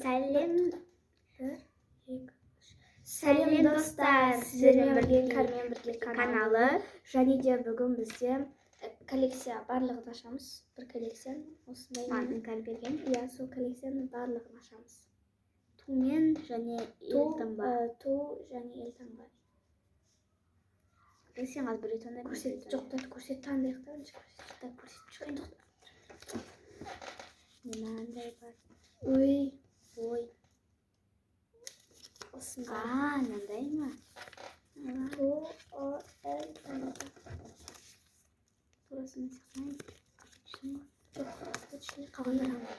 Сәлем. 1, 2, 3. Сәлем, достар! Сіздермен бірге Кармен бірге каналы. Каналы. Және де бүгін бізде коллекция барлығын ашамыз. Бір коллекцияны осындай. Маған Іңкәр берген. Иә, сол коллекцияның барлығын ашамыз. Тумен және Ту, елтаңба. Ту және елтаңба. Сен қазір біреу таңда. Көрсет, жоқ та, көрсет, таңдайық та, бірінші көрсет. Так, көрсетіп шығайын. Мынандай бар. Ой, Ой. осындай. А, мынандай ма? Ту, О, Л, М. Турасын сияқты. Обычный. Жоқ, обычный, қалғандары андай.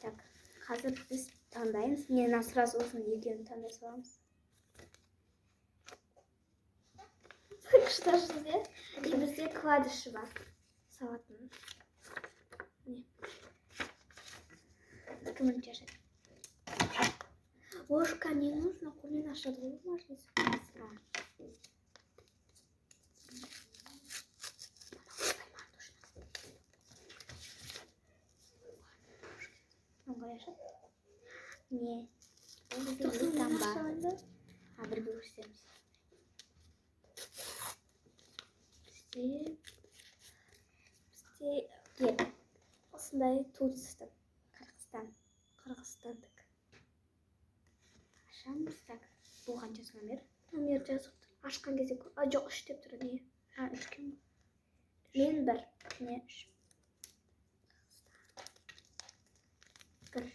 Так, қазір біз таңдаймыз. Не, мына сразу осының екеуін таңдай саламыз. Күшті ашылды, иә? И бізде вкладышы бар. Салатын. Не. Кім бірінші ашады? Ложка не нужно, қолмен ашады ғой, можно. А. Мынау қалай ашады? Не. Бұл бізде Тоқсан елтаңба. ашайын ба? А, бірге көрсетеміз. Бізде бізде Герб. Осындай ту түсті. Қырғызстан. Қырғызстандікі. Ашамыз. Так, бұл қаншасы номер? Номер жазып тұр. Ашқан кезде а, жоқ, үш деп тұр, не? А, үш екен ғой. Мен бір. Не, үш. Бір.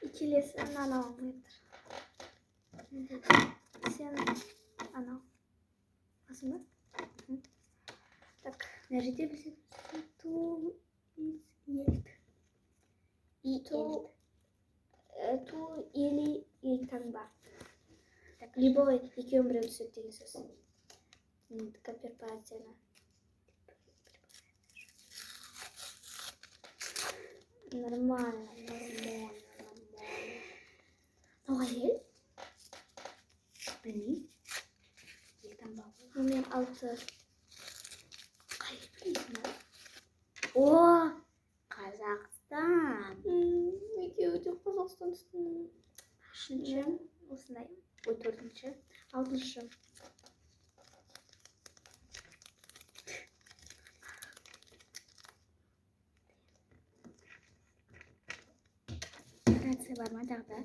И келесі мынаны алғым келіп тұр. Сен анау. Аласың ба? Так, Мына жерде бізде ту из ел. И Ту, ту или елтаңба. Так, Любой екеуінің біреуі түседі деген сөз. Корпорацияны. Нормально, нормально, нормально. Мынау қай ел? Білмеймін. Елтаңба ғой. Номер 6. Қай ел білмейсің ба? О, Қазақстан. Екеуі де Қазақстан түсті. Үшінші. Осындай. Ой, төртінші. Алтыншы. Рация бар ма тағы да?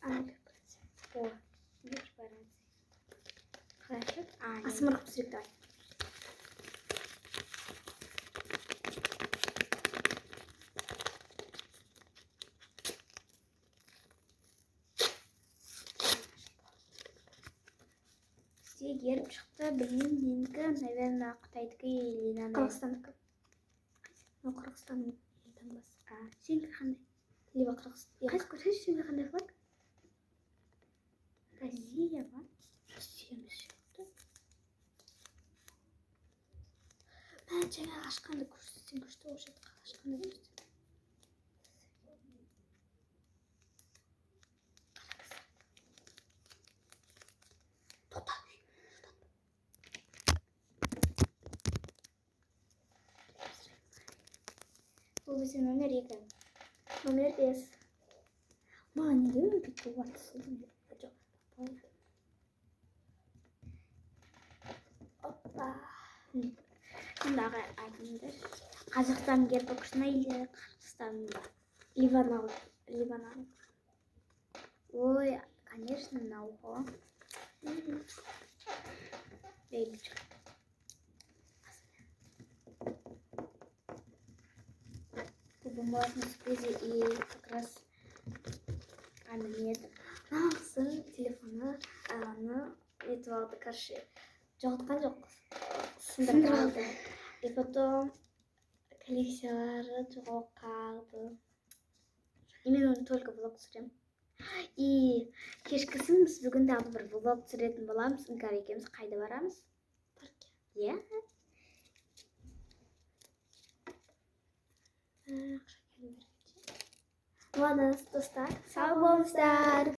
А, корпорация. О, корпорация. Қалай ашады? А, А, самұрық түсірейік, давай. Бізде герб шықты. Білмеймін, менікі, наверное, қытайдікі или мынандай. Қырғызстандікі. Мынау Қырғызстанның елтаңбасы. А, сенікі қандай? Либо Қырғыз. Қайсы, көрсетші, сенікі қандай флаг? Россия ма? Россия емес сияқты. Мә, жаңа ашқанды көрсетсең, күшті болушы еді. Қалай ашқанды көрсетсең. Тоқта. Бұл бізде номер 2. Номер 5. Маған неге бүйтіп түсті? Жоқ. Опа. Сондағы айтыңдар. Қазақстан гербі күшті ма или Қырғызстан ба? Ливанал. Ливанал. Ой, конечно, мынау ғой. Бейбіт. Бұл бомбалардың сюрпризі и как раз ана не еді? Мына қыздың телефоны аны нетіп алды, короче, жоғалтқан жоқ, сындырып алды. И потом коллекциялары жоғалып қалды. И мен оны только влог түсіремін. И кешкісін біз бүгін тағы бір влог түсіретін боламыз. Іңкәр екеуміз қайда барамыз? Паркке. Иә. Ақша келу керек. Ладно, достар, Сау болыңыздар.